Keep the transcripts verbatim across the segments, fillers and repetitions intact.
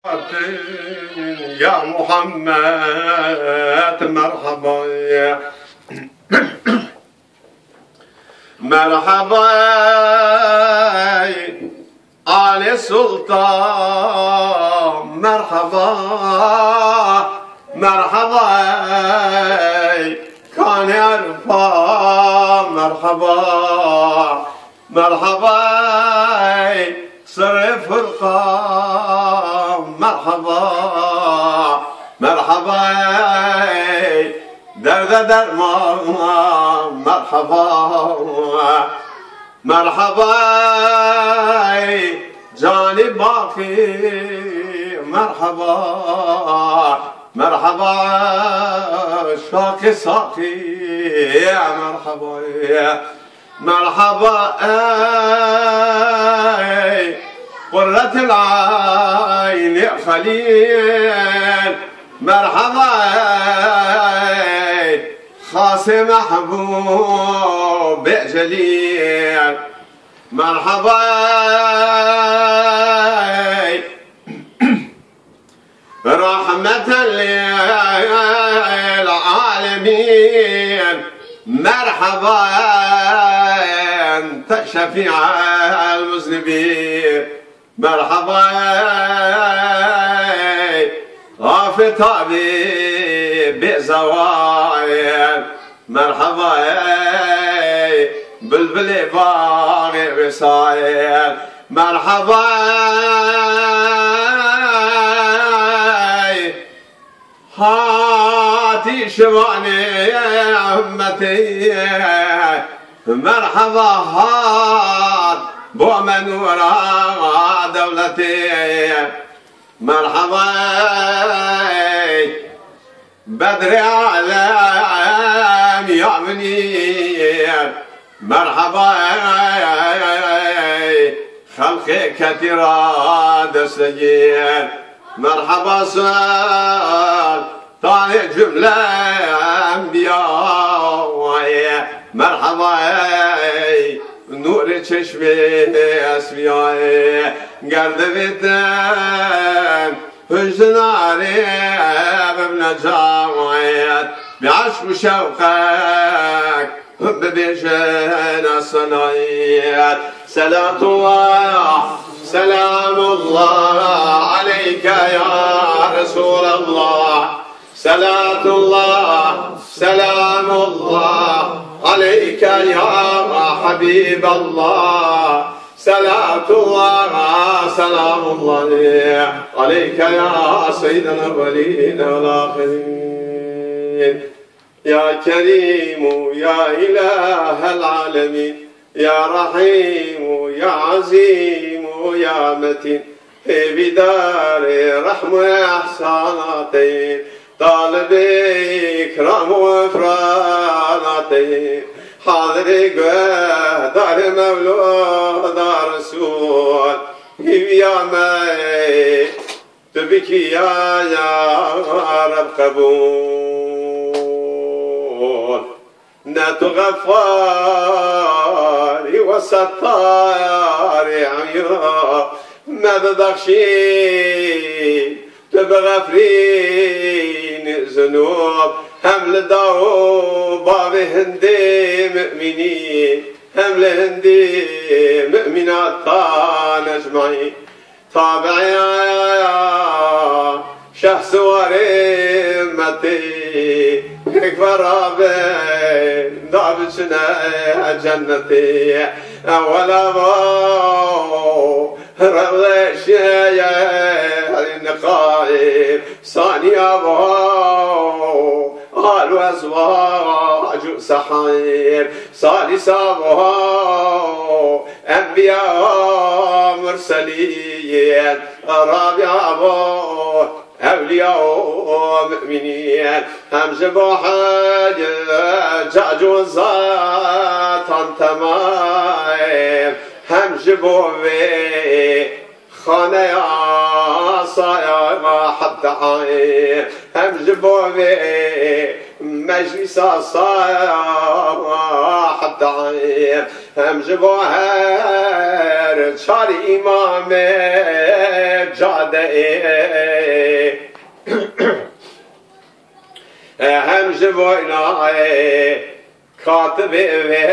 Ya Muhammed, merhaba. Merhaba, ey Ali Sultan, merhaba. Merhaba, ey Kanê Erfa, merhaba. Merhaba, ey Sirrê Furqan, merhaba. Merhaba, ey derde derman, merhaba. Merhaba, ey canî baqî, merhaba. Merhaba, şaqî saqî, merhaba. Merhaba, ey Qurretil Eynî Xelîl. Merhaba, ey Xasê Mehbûbê Celîl. Merhaba, ey Rahmeten lil alemin. Merhaba ente şefî'el muznibin. Merhaba ey afetabî bê zewal. Merhaba ey bilbilê baxê wêsayê. Merhaba ey hatî şivanê ummetê. Merhaba hat bo me nûra dewletê. Merhaba ey Bedrê alem ya minîr. Merhaba ey xelqê ketî ra destegîr. Merhaba Sultanê cumle enbiyayê. Merhaba ey nûrê çeşmê esfiyayê. Ger divêtin Hujnarê bibne cawet, bi eşq û şewqek bibêjin esenayet. Selatullah, selamullah aleyke ya Resulallah. Selatullah, selamullah aleyke ya Habiballah. Selatullah, selamullahi aleyke ya seyyidel evvelin vel ahirin. Ya Kerim, ya İlahel alemin, ya Rahim, ya Azim, ya Metin. Hêvîdarê rehm û ehsanatê, talibê ikram û ifranatê, hazirê guhdarê mewlûda Resûl. Hîviya me tu bikî ya, ya Reb qebûl. Ne tu Xefarî we Settarî eyab me bibexşî, tu bixefrînî zinûb. Hem li daw û bavê hindê mu'minî, hem li hindê mu'minatan ecmaîn. Tabiya Şehsiwarê Metê, hêk ve rabe da biçine cennetê. Ewela va rewleşeye niqayê, saniya va alwez va cu sehayê. Salîsa bo enbiya murselîn, rabia bo ewliya û mu'minîn, hem ji bo heccac û zatan temam, hem ji bo vê Xaneya saya hebde ayê, hem ji bo vê meclîsa saya hebde ayê, hem ji bo her çar îmamê cadeyê. Hem ji bo îna katibê vê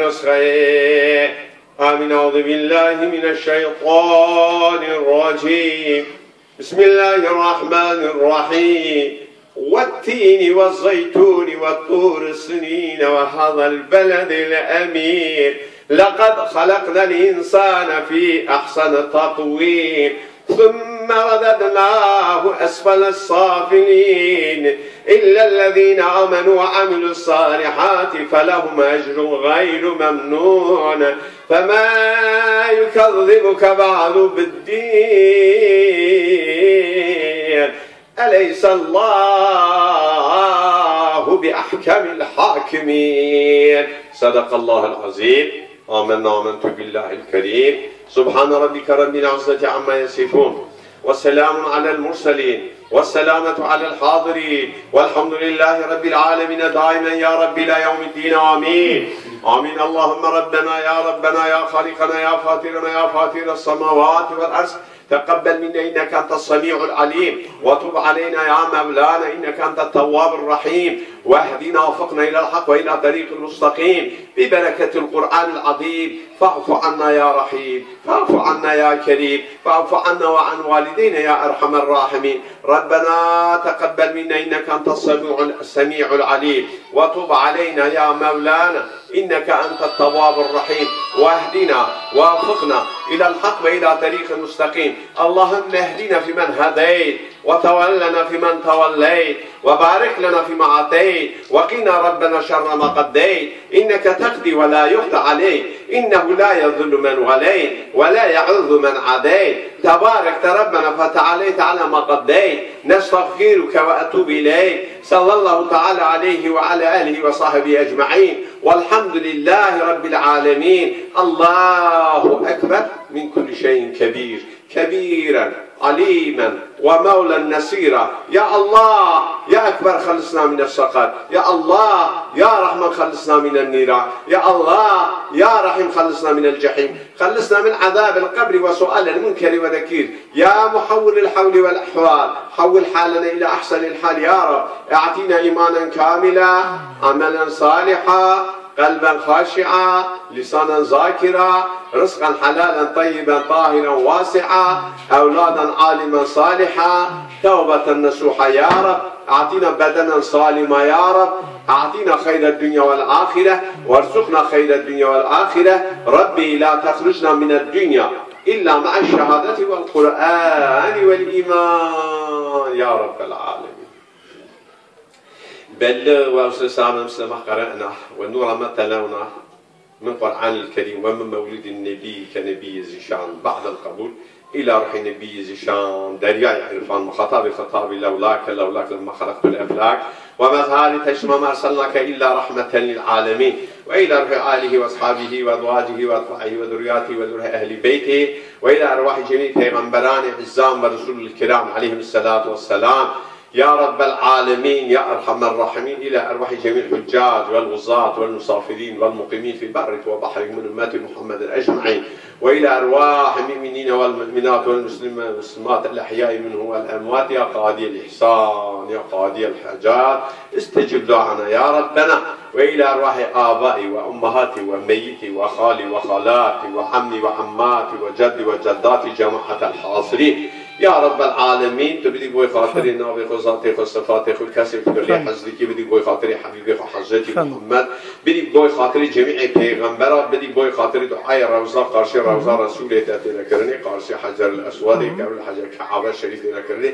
nusxeyê. Amîn. Euzu billahî mineşşeytanirracîm. Bismillahirrahmanirrahîm. والتين والزيتون وطور سينين وهذا البلد الأمين. لقد خلقنا الإنسان في أحسن تقويم. ثم رددناه أسفل السافلين. إلا الذين آمنوا وعملوا الصالحات فلهم أجر غير ممنون. فما يكذبك بعد بالدين. أليس الله بأحكم الحاكمين. صدق الله العظيم. آمنا، آمنت بالله الكريم. سبحان ربك رب العزة عما يصفون. وسلام على المرسلين. والسلامة على الحاضرين. والحمد لله رب العالمين دائما يا رب إلى يوم الدين. آمين. آمين. اللهم ربنا يا ربنا يا خالقنا يا فاطرنا يا فاطر السماوات والأرض، تقبل منا إنك أنت السميع العليم، وتب علينا يا مولانا إنك أنت التواب الرحيم، واهدنا وفقنا إلى الحق وإلى طريق المستقيم ببركة القرآن العظيم. فاعف عنا يا رحيم، فاعف عنا يا كريم، فاعف عنا وعن والدينا يا أرحم الراحمين. ربنا تقبل منا إنك أنت السميع، السميع العليم، وتب علينا يا مولانا إنك أنت التواب الرحيم، واهدنا ووفقنا إلى الحق وإلى طريق مستقيم. اللهم اهدنا فيمن هديت، وتولنا فيمن توليت، وبارك لنا فيما أعطيت، وقنا ربنا شر ما قضيت، إنك تقضي ولا يقضى عليك، إنه لا يذل من واليت، ولا يعز من عاديت، تباركت ربنا فتعاليت على ما قضيت، نستغفرك وأتوب إليك. صلى الله تعالى عليه وعلى آله وصحبه أجمعين. والحمد لله رب العالمين. الله أكبر من كل شيء كبير، كبيرا عليما ومولى نصيرا. يا الله، يا أكبر، خلصنا من السقر. يا الله، يا رحمن، خلصنا من النيران. يا الله، يا رحيم، خلصنا من الجحيم. خلصنا من عذاب القبر وسؤال المنكر ونكير. يا محول الحول والأحوال، حول حالنا إلى أحسن الحال يا رب. أعطينا إيمانا كاملا، عملا صالحا، قلبا خاشعا، لسانا ذاكرا، رزقا حلالا طيبا طاهرا واسعا، أولادا عالما صالحا، توبة نصوحا يا رب. أعطينا بدنا سالما يا رب. أعطينا خير الدنيا والآخرة، وارزقنا خير الدنيا والآخرة. ربي لا تخرجنا من الدنيا إلا مع الشهادة والقرآن والإيمان يا رب العالمين. بلغ وأوصل سلام مسلمة قرأنا ونور ما تلونا من قرآن الكريم ومن مولد النبي كنبي ذي شان بعد القبول إلى روح نبي ذي شان درياء عرفان مخاطب خطاب لولاك لولاك لما خلقت الأفلاك وما زال تشمى ما أرسلناك إلا رحمة للعالمين وإلى روح آله وأصحابه وأزواجه وأتباعه وذرياته وروح أهل بيته وإلى أرواح جميع پیغمبران عظام ورسل الكرام عليهم الصلاة والسلام. يا رب العالمين، يا أرحم الراحمين، إلى أرواح جميع الحجاج والغزاة والمسافرين والمقيمين في بر وبحر من أمة محمد أجمعين، وإلى أرواح المؤمنين والمؤمنات والمسلمين والمسلمات الأحياء منهم والأموات، يا قاضي الإحسان، يا قاضي الحاجات، استجب دعانا يا ربنا، وإلى أرواح آبائي وأمهاتي وميتي وخالي وخالاتي وعمي وعماتي وجدي وجداتي جماعة الحاضرين. يا رب العالمين، tu bidî boy xatirê navê xwe, zatê xwe, sifatê xwe, kesê xwe lê hez dikî, bidî boy xatirê Habîbê xwe Hezretî Muhammed, bidî boy xatirê cemîê pêxembera, bidî boy xatirê duayê Rewza, qarşî Rewza Resûlê te têne kirinê, qarşî Hecer el Eswedê, kevir Hecer Keabe Şerîf têne kirinê,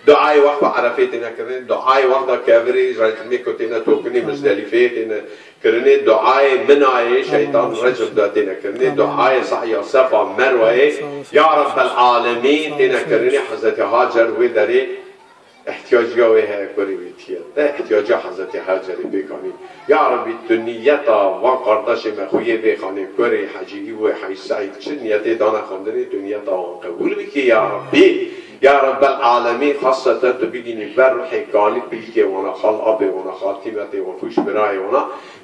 duayê wexta Erefê têne kirinê, duayê wexta kevirê Rejmê ku têne tokinê Mizdelîfeyê têne kirinê, duayê Minayê şeytan Recm de têne kirinê, duayê Sa'ya Sefa Merweyê, ya Rabbel Alemîn, têne kirinê Hezretî Hacer wê derê ihtiyaciya wê heye, kurê wê tiye. Te ihtiyaca Hezretî Hacerê pêk anî. Ya Rabbî, tu niyeta van qardaşê me xwe yê vê xanê, kurê Hecî Îwê, Hecî Seîd, çi niyetê dane xwendinê, tu niyeta wan qebûl bikî, ya Rabbî. Ya Rabbel Alemîn, xaseten tu bigînî ber ruhê kalî pîlkê wana, xal apê wana, xal tîmetê wan, xûş birayê wana,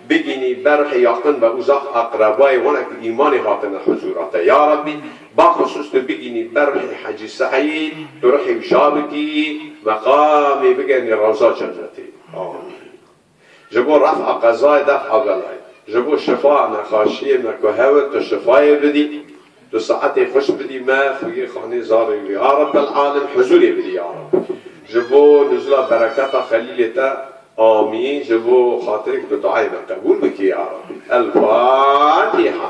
bigînî ber ruhê yaqin ve uzak aqrebayê wana ku îmanê hatine huzûra te. Ya Rabbî, Baxusûs tu bigînî ber ruhê Hecî Seîd, tu ruhê wî şa bikî, meqamê bigenî rewza cennetê. Amîn. Ji bo ref'a qezayê, def'a belayê, ji bo şifa nexaşiyê me ku hewe tu şifayê bidî, tu saetê xweş bidî me, xwiyê xanê zarê wî. Ya Rabbel Alem, huzûrê bidî ya Rabb. Ji bo nuzula bereketa Xelîlê te, amîn. Ji bo xatirê ku tu duayê me qebûl bikî ya Rabb. El Fatiha.